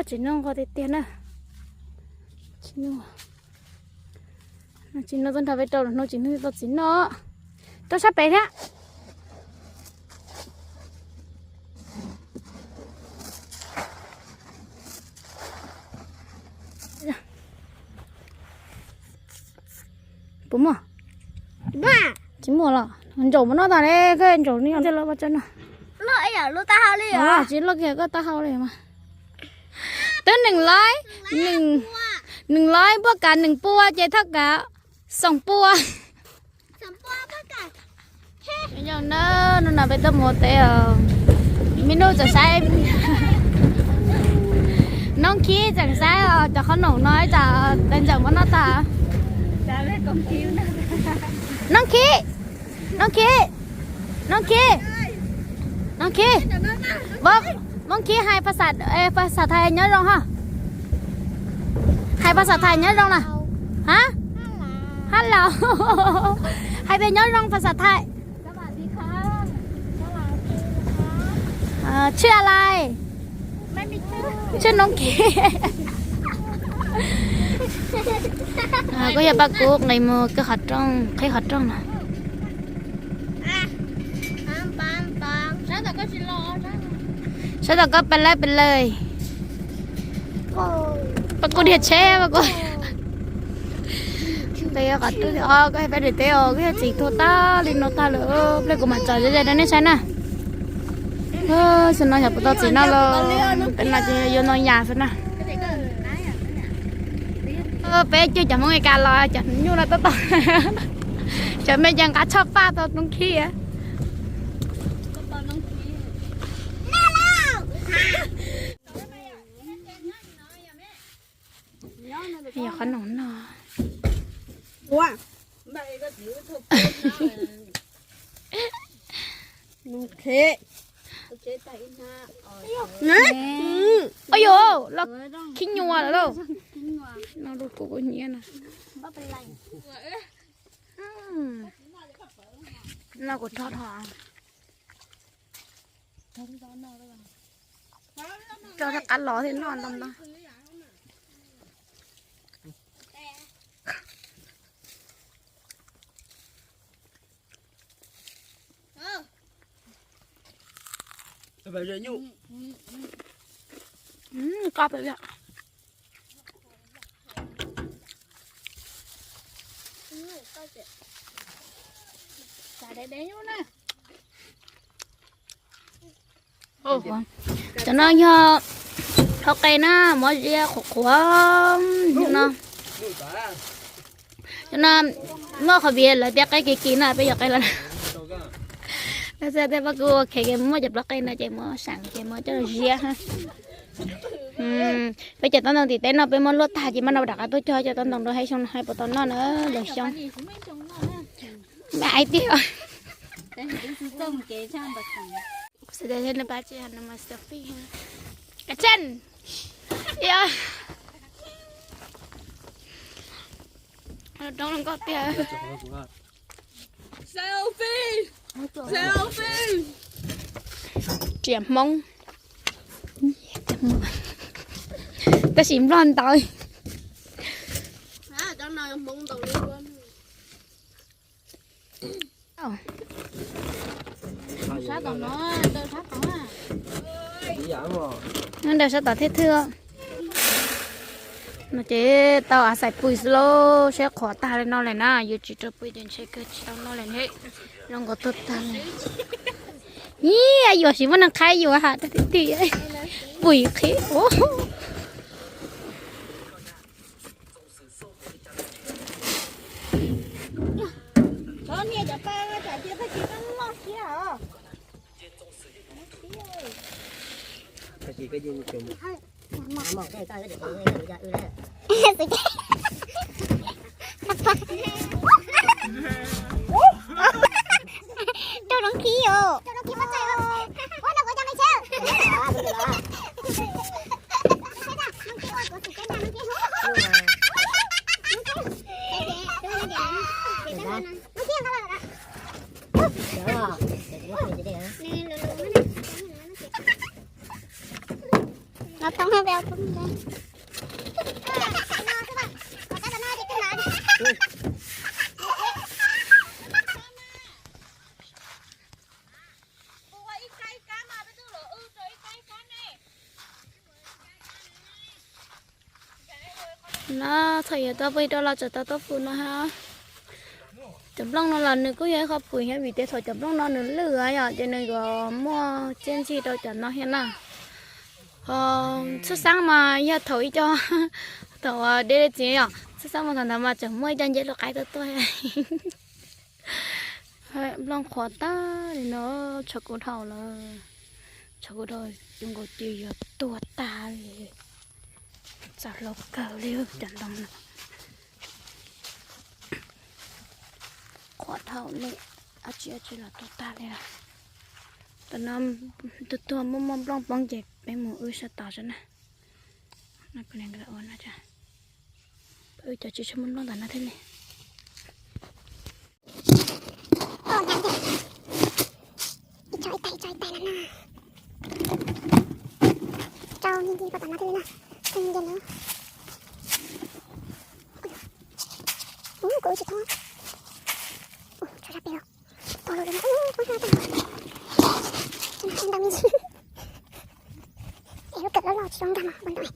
Txiv noj nqos tiag tiag na. Txiv noj, txiv noj txog nrho peb rau lwm hnub txiv noj tau txiv noj. Rau sab pem thiab. Puas muaj? Tsis muaj los ntsaum mus noj tas li, koj ntsaum ni thiaj los pab tso noj. Tsis loj kiag koj taub hau li mas. Twb nws laib, nws laib puab kav nws pua ces thaj kav xoom pua. Yog na, hnub no peb tuaj mus ua teb os. Me nub txawm saib, Noob Khib tseem saib os, cov qhob noom no ib tsam tes ntxawm muab noj tag. Noob Khib, Noob Khib, Noob Khib, Noob Khib, Noob Khib hais phas xas, phas xas Thais nyob zoo ha. Hais phas xas Thais nyob zoo na. Ha? Hello. Hais tias nyob zoo phas xas Thais. Tshwj a lais? Tshwj Noob Khib. Kuj yog pab kuv nqis mus qhib qhov rooj, qhib qhov rooj na. Sab tom koj pes lawj pes lawj. Pab kuv dhia tsheb pab kuv. Koj pab daim teb os, koj yog txiv tuag tag li no tag lawm, pliag kuv mam tso zaj rau nej saib na. Xyoo no xyov puas tau txiv noj los, peb no ces yuav noj yam xwb na. Peb cuag cov Hmoob Mes Kas los cov nyuj no tuaj tau. Cov me ces nqa tshoj paj tau Noob Khib. Yog qhob noom no. Ua yuav los khib nyuaj lawm lauj. No kuv kuv nyiam na. No kuv rho rho. Rau rov qab los thiab noj ntau ntau. Koj pem Cov no yog dhau qe na, muab ziab qhuav qhuav no. Cov no muaj qhov viv lawv tias qe kiv kiv no peb yuav qe lawm. Lawv xav tias pab kuv ua khev muaj cov plaub qe no ces muab sam ces muab coj ziab. Peb cov tob ntoo tim teb no peb muab luaj tag ces muab no rov qab tuaj cog cov tob ntoo rau hais xyoo no hais puas tau noj na, lwm xyoo. Hais tias roob nkauj tiag. Riam Hmoob. Tab sis Nplog ntawd. Nyob ntawm sab tom thiab thwj. No ces tau a xais pui xwb lauj, seb qhuav tag li no lawm na, yuav tsis rau pui ces ntshe kawg tsis tau noj lawm ne. Zoo nkaus tuag tag li. Ib yuam tsis muaj neeg qhaib yuav ha, tag ti ti pui qhib. Rau Noob Khib os. Ua no kuv coj mej tsheb. Nó tống nó veo tống. No txhom yuav tau peb rau los tsam tau tuaj fum no ha. Cov nplooj no los nws kuj yog ib qho phum thiab vim tias thaum cov nplooj no nws lwj yom, ces nws yuav muaj txiaj ntsig rau cov no thiab na. Ho txhab xab mas yog thaum ib co, thaum deb deb txiv yom, txhab xab mas thaum ntawd mas tseem muaj ib co nceb hlua qaib tuaj tuaj. Nplooj qhuav tag li no, tshav kub dhau lawm. Tshav kub dhau, zoo nkaus ces yuav tuag tag li. Txaus hlub kawg li cov ntoo no. Qhuav dhau li, ab tsi ab tsi los tuag tag li lawm. Tam no tuag tuag muaj muaj nplooj poob ces peb mus wb sab tod xwb na. Wb cov tsis tshua muaj nplooj ntawm no thiab ne. Ib tsob ib tais, ib tsob ib tais lawm na. Rau nti nti rau tom no thiab li na. Nti nti no. Ub, kuv tsis thoob. Ub, tshuav sab pem los. Pom lawm, ub, ub, ub, ub. Tshuav ntau me ntsis. Es lub kawm loj loj tsis zoo nkag mas ua ntau.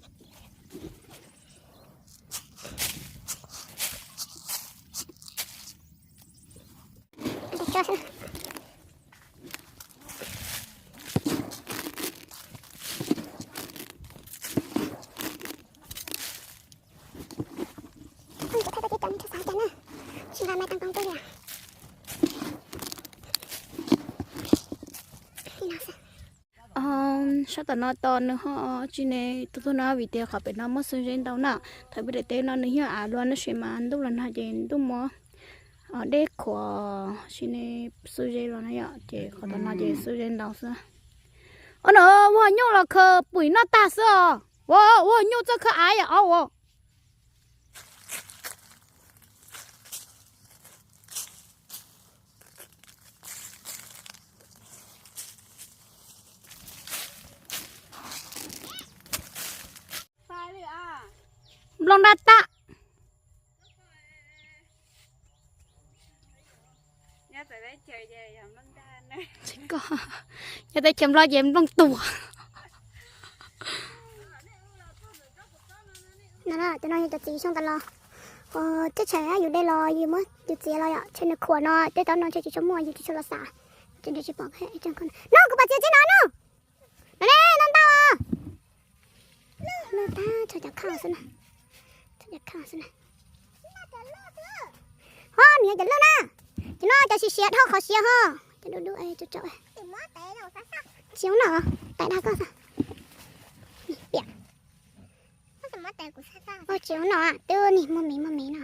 Sab tom no tos nws ho tsis ne, tus tug no vim tias qhov pem no muaj xub zeb ntau na. Thaum peb daim teb no nws yog av luaj tab sis mas ntuj los nag ces ntuj muab dej khuam sis ne xub zeb los na yom, ces qhov tom no ces xub zeb ntau xwb. Ob no ua nyuj los khaws pum noj tag xwb os. Ua ua nyuj txawj khaws av yam ob ua. Nplooj nrag tag. Yog teb chaws Nplog ces nplooj tuag. No, cov no yog cov txiv xyoo tas los. Teb chaws yus de los yus muab yus txiav los yom, ntshe nws khuam no tej tsob no ntshe tsis tshua muaj, yus tsis tshua los xav. Ntshe tsis pom. No kuv pom txiav txiav no no. No ne, no ntau. Lwj tag, tshuav cov khaj xwb na. Tshuav cov khaj xwb na. Ho nws yog cov lwj na. Cov no cov siav siav dhau qhov siav ho. Cov dub dub tsaus tsaus. Tsis ua no, tais dag koj xwb. Piam. Tsis ua no, twb nig muag miv muag miv no.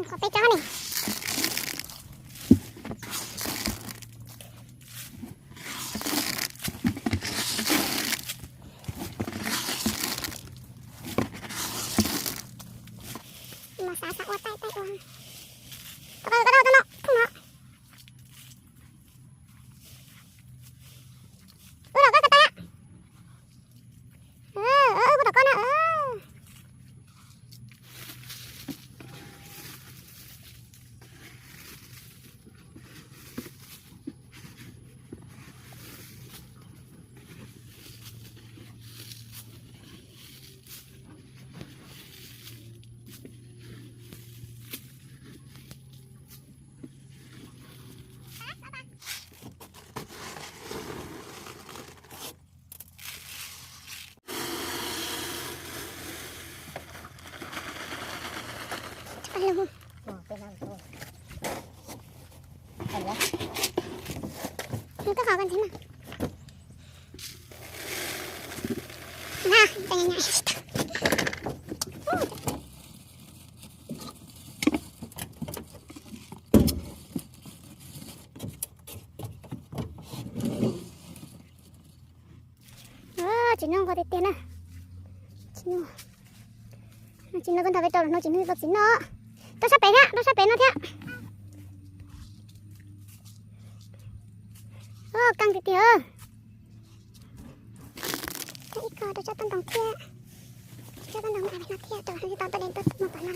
Qhov peb tsob ne. Mas xav xav ua taij taij ua. Tau tau tau no, no. Koj qhov koj ntxiv na. Na, tseem nyam. Txiv noj nqos tiag tiag na. Txiv noj, txiv noj, tub nrog peb rau los hnub tsis hnub tau txiv noj. Rau sab pem thiab, rau sab pem no thiab. Keej tiag tiag. Ib ko rau tsob toj ntoo thiab. Tsob toj ntoo no thiab, rau tsis tau tuaj de tuaj mus pam no.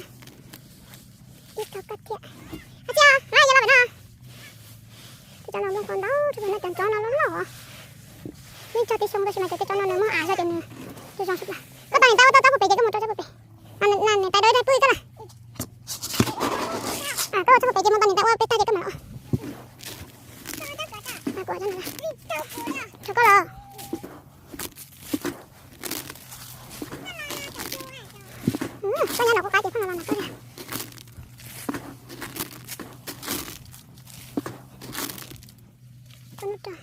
Ib ko koj thiab. Ab txiv, no yog los pem no. Tej tsob no nplooj qau ntau, tsob no cov tsob no loj loj. Yeej tsog tib xyoo tab sis mas cov tej tsob no nws muaj av zog ces nws zoo zoo xwb. Koj tau niam tais ua tau tsob puag pem ces koj mus rau tsob puag pem. Niam tais dawb dawb pub koj lawm. Koj ua tsob puag pem ces mus tau niam tais ua peb tag ces koj mam los. Rau koj los. Koj nyob no kuv qab ces koj los los koj. Koj nub rau.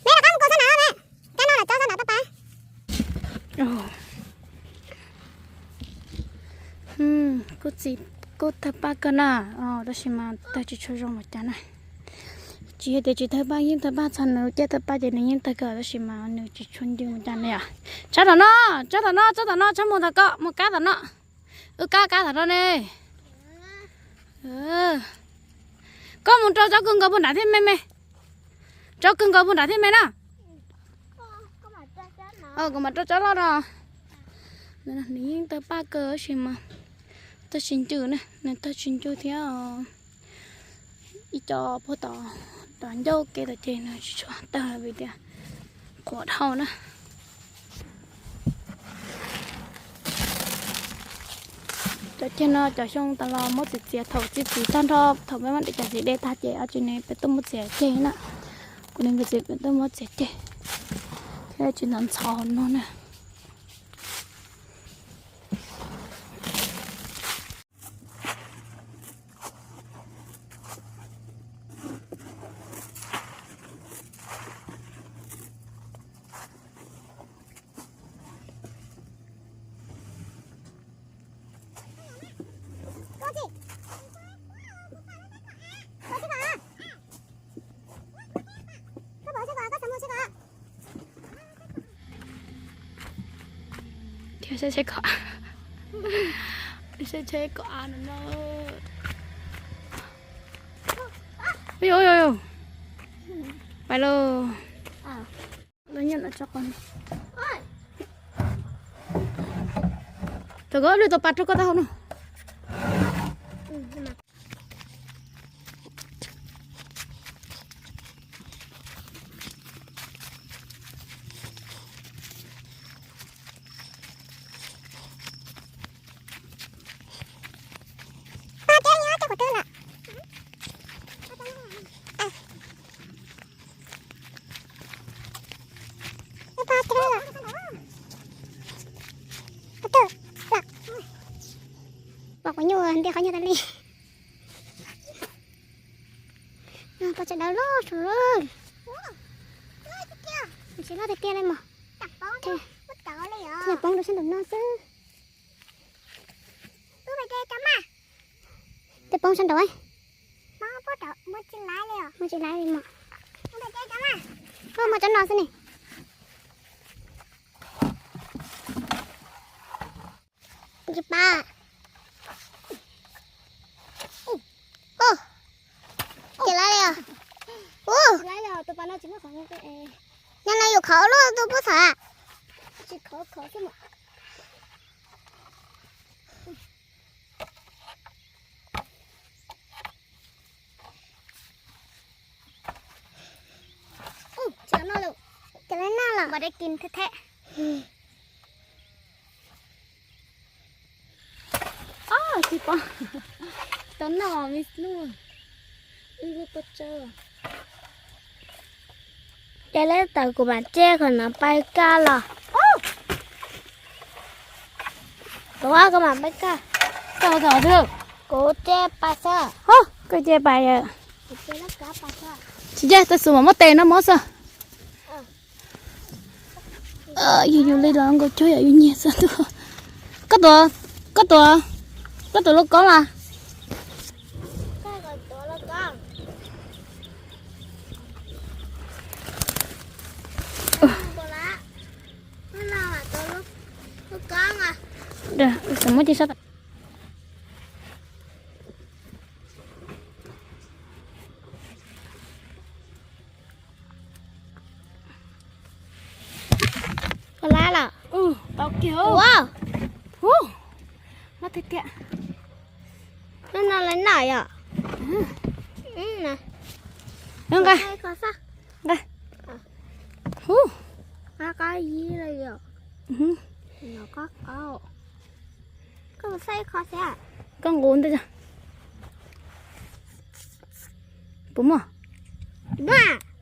Neb rov qab mus kaus sab na me. Kab no los tsob sab na toj pa. Kuj txiv, kuj tawg paj kawg na, tab sis mas tawg tsis tshua zoo mus cas na. Tsis yog tias tsis tawg paj, yeej tawg paj, txog nws caij tawg paj ces nws yeej tawg kawg tab sis mas nws tsis tshua ncw mus cas na yom. Tsob tom no, tsob tom no, tsob tom no, tsob mus tom ko, mus kab tom no. Wb kab kab tom no ne. Koj mus rau tsob kawg nkaus puag nram thiab me me. Tsob kawg nkaus puag nram thiab me na. Kuv mam rau tsob loj no. Nws yeej tawg paj kawg tab sis mas tawg tsis ncw na, nws tawg tsis ncw thiab. Ib co puag tom, tom ncauj kev tom ces nws tsis tshua tawg vim tias qhuav dhau na. Cov ceg no cov xyoo tas los muab txiav txiav thaum txiv txiv tag nrho, thaum peb muab cov txiv de tag ces ob tsi ne peb tuaj muab txiav ceg na. Kuv ne peb txiv peb tuaj muab txiav ceg thiab tsis ntxhov ntxhov no na. Thiab saib tsheb kom, saib tsheb kom av no no. Ui, ui, ui, ui. Pais lauj. Lawv nyob no tso qos. Tau koj lwj tau pas rau koj taub hau no. Pom quav nyuj nti qhov nyuj tas li. Pom tsam dawb loj sawv. Tsis loj tiag tiag li mog. Poob rau sab nraum no xwb. Tej poob sab nraud. Muaj tsis laiv li mog. Koj muaj tsob no xwb ne. Tsis pom. Ua, ces laiv li os. Ua, nyob no yus khov luaj tus pub txhom. Ces laiv noj los. Npam dai kis thiab thiab. Tsis pom. Tau noj me hnub. Wb lub pob tsawb. Ces leb tawm kuv mam tse qhov no pais kaj los. Kuv kuv mam pais kaj. Kuv tse pais xwb. Koj tse pais. Tsis tse, tau xus mam muab tes no mob xwb. Yus yus li los nkaus cuag yam yus nyiag xwb tuaj. Koj tuav, koj tuav, koj tuav lub koob las. Muab cia sab. Koj lab los. Tau kiag. Ua, lab tiag tiag. Hnub no lawv noj yom. Nqa, nqa. Hu, qab qab yib lawm yom. Qab qab. Koj saib qhov xwb. Koj nqus ntej. Puas muaj?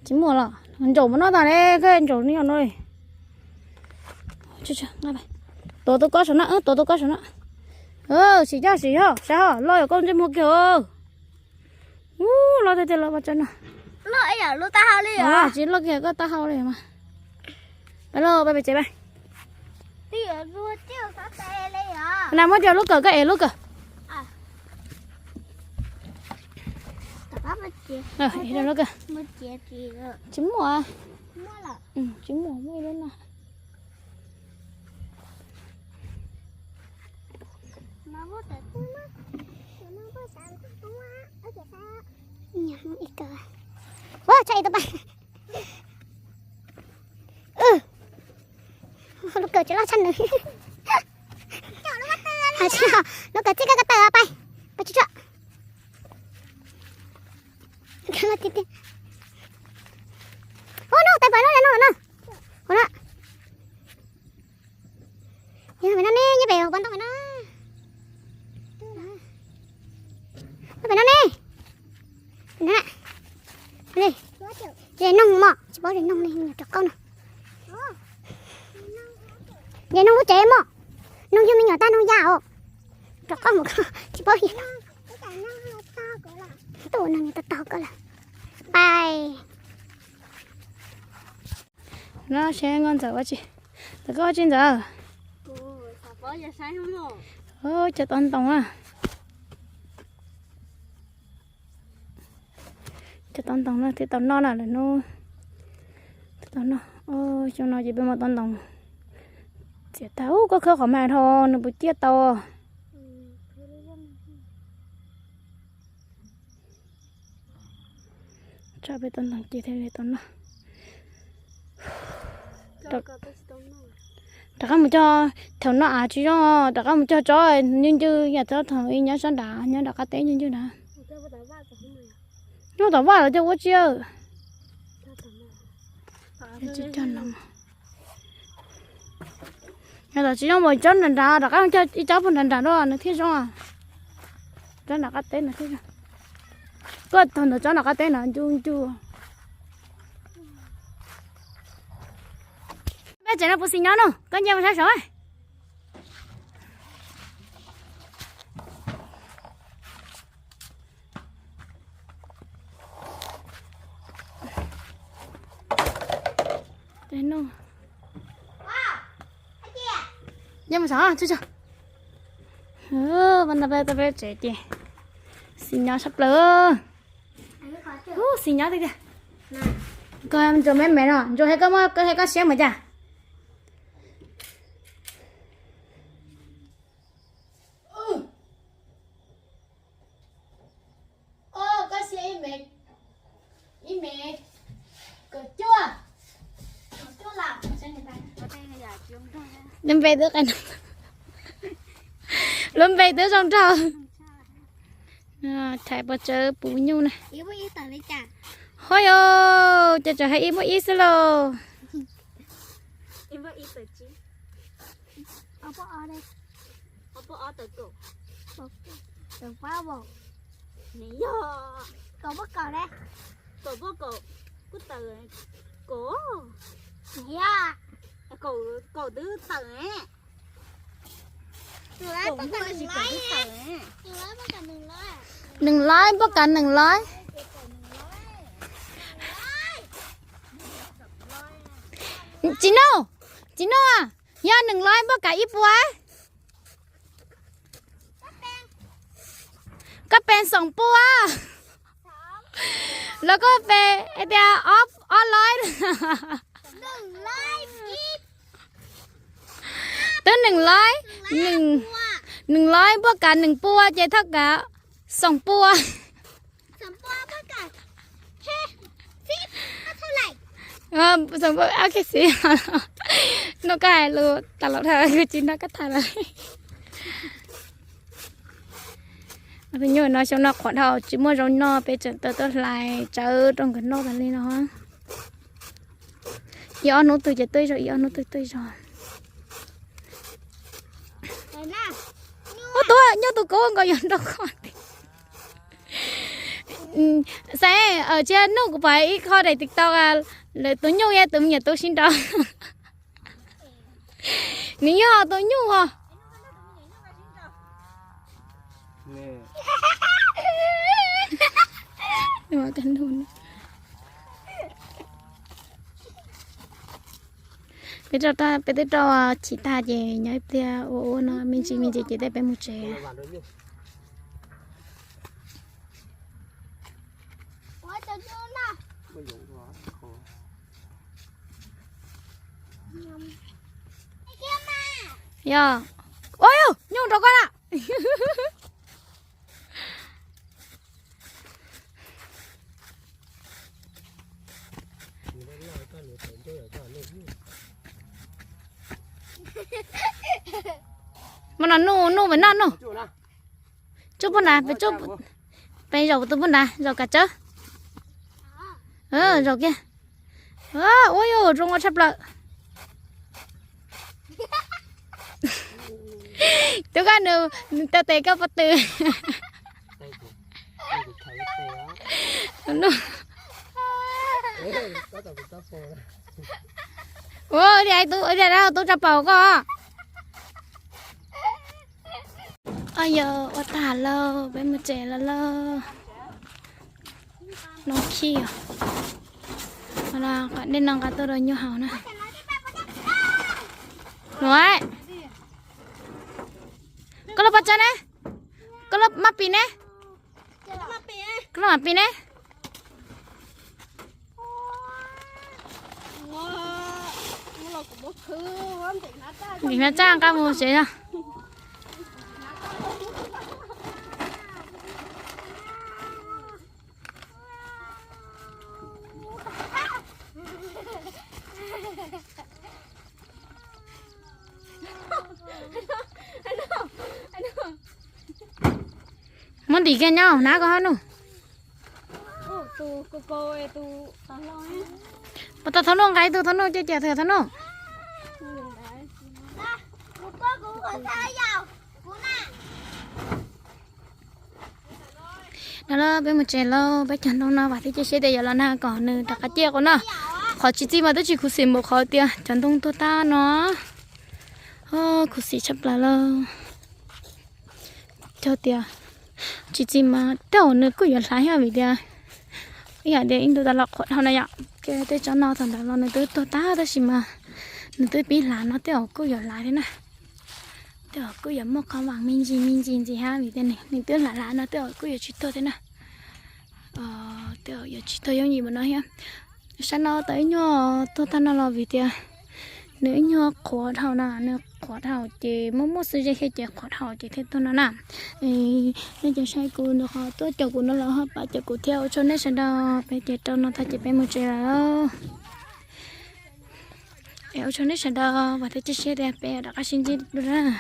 Tsis muaj los ntsaum mus noj tag ne, koj ntsaum nyob no. Tuav tus kob saum no, tuav tus kob saum no. Sim coj sim yog sab ho loj yog koj ntsej muag kiag. Ub, loj tiag tiag los pov tseg no. Tsis loj kiag koj taub hau li mas. Pais lauj, pais pem tsev pais. Na muab cov lub kawm koj ev lub kawm. Lub kawm. Tsis muaj. Tsis muaj, muaj ib lub no. Ua, tshaj ib tug pais. Lub kawm tsis loj tshaj nws. Lub kawm txij koj ko taw pais, pais tsuag tsuag. Ua no tais pais no no no. Ua no. Yog pem no ne, nyob pem hauv pas ntoo pem no. Nyob pem no ne. Pem no na. Li, ze noog mog, tsis paub ze noog ne, me nyuam rov qab no. Ze noog lub tsev mog. Noog yug me nyuam tag noog ya os. Rov qab mus tsis paub ze noog. Tuaj ua noog tau tau koj lawm. Pais. No seb nkauj ntxawm ua tsi, ntxawm koj ua tsi ntxawm? Cov tau ntoo na. Cov tau ntoo no thiaj tau noj na lawm hnub. Tau noj, xyoo no ces peb muaj tau ntoo. Txiav tag ub, koj khawb qhov mas dhau nws puas ciaj tau. Tsam peb tau ntoo ces thiaj li tau noj. Rov qab mus cog, thaum no av tsis zoo, rov qab mus cog tsob ncw ncw, yam tsob thaum ub nyob sab nrad, nyob nram qab teb ncw ncw nrad. Nyob tom vaj los cog ua tsi. Tsis cog no. Yog tom tsis zoo mas tsob nram nrad, rov qab cog ib tsob puag nram nrad no nws thiaj zoo. Tsob nram qab teb no thiaj zoo. Koj thaum ntawd tsob nram qab teb no ncw ncw. Peb tsev no puas xis nyob no, koj nce mus saib saud. Nce mus saud, tsuag tsuag. Peb tsev ces xis nyob sab plaws. Xis nyob tiag tiag. Koj ntsuas me me no, ntsuas thiab koj muab, koj thiab koj siab mas cas. Koj siab ib me, ib me kaum cuaj. Lub npe twb, lub npe twb zoo nraug. Thaiv pov tsawb puv nyuj na. Ho yos, cas tseem hais ib muaj ib xwb lauj. Kaum, kaum twb tawm ne. Nees laib npoj kav nees laib. Tsis noj, tsis noj, yog nees laib npoj kav ib puas. Koj pes xoom pua. Los koj pes tias ob, ob laib. Twb nees laib, nees laib npoj kav nees pua ces thaj kav xoom pua. Xoom pua, ok, xib. Noj koj hais lus tas los kuv tsis noj koj tham lawm. Tus nyuj no xyoo no qhuav dhau tsis muaj zaub noj peb tseem tau tuaj hlais tsawb rau nkawd noj tas li no. Ib ob hnub twg ces tuaj zog, ib ob hnub twg tuaj zog. Ua tuaj nyuj tus kub nkaus yuav nrau koj. Xav tsis nug kuv pom ib qho daim TikTok, lawv tus nyuj tus me nyuam tub sib nrau. Nws yog tus nyuj os. Peb rau, peb twb rau chim tag ces nyob ib pliag ua ua no me ntsis me ntsis ces tej peb mus tsev. Yog, ua nyuj nrau koj na. Mas no nuj nuj pem noj nuj. Tsuj puag nrad, peb zaum tus puag nrad, zaum kav tsawb. Zaum kiag. Ua yus zoo ua tshaj plaws. Tub koj nws, nws taw tes koj pob tw. Ua li tub, ua li tub tso paus koj. Yog ua tag lauj, peb mus tsev lawm lauj. Noo khib os. Qhov dej no nqa tuaj rau nyuj haus na. Nuav, koj lub pov tseg ne? Koj lub maj pis ne? Koj lub maj pis ne? Ntim hnav tsaj nqa mus tsev os. Muab ntim kiag nyob hauv hnab ko hab nuj. Puas tau thaum nuj nqa ib tug thaum nuj cia cia thaum nuj. No peb mus tsev lauj, peb cov ntoo no vam thiab cia siab tias yuav los nag kom nws rov qab ciaj quas no. Qhov tsis txij mas twb tsis khuv xim npaum qhov tias cov ntoo tuag tag no. Khuv xim tshaj plaws lauj. Cog tias tsis txij mas tej zaum nws kuj yuav hlav thiab vim tias ib yam tias ib ntu tas los qhuav dhau na yom, ces tej tsob no thaum ntawd los nws twb tuag tag tab sis mas nws twb pib hlav no tej zaum kuj yuav hlav thiab na. Tej zaum kuj yuav muaj qhov vam me ntsis me ntsis ntxiv hab vim tias nws twb hlav hlav no tej zaum kuj yuav tsis tuag thiab na. Tej zaum yuav tsis tuag yooj yim npaum no thiab. Sab no tau ib nyuag tuag tag no los vim tias nws ib nyuag qhuav dhau na, nws qhuav dhau ces muaj muaj xwb ze thiab ces qhuav dhau ces thiaj tuag no na. Nej cov saib kuv no qhov tuaj caum kuv no los ho pab caum kuv thiab, ua tsaug nej sawv daws, peb ces rau no tag ces peb mus tsev lawm. Es ua tsaug nej sawv daws, vam thiab cia siab tias peb rov qab sib ntsib dua na.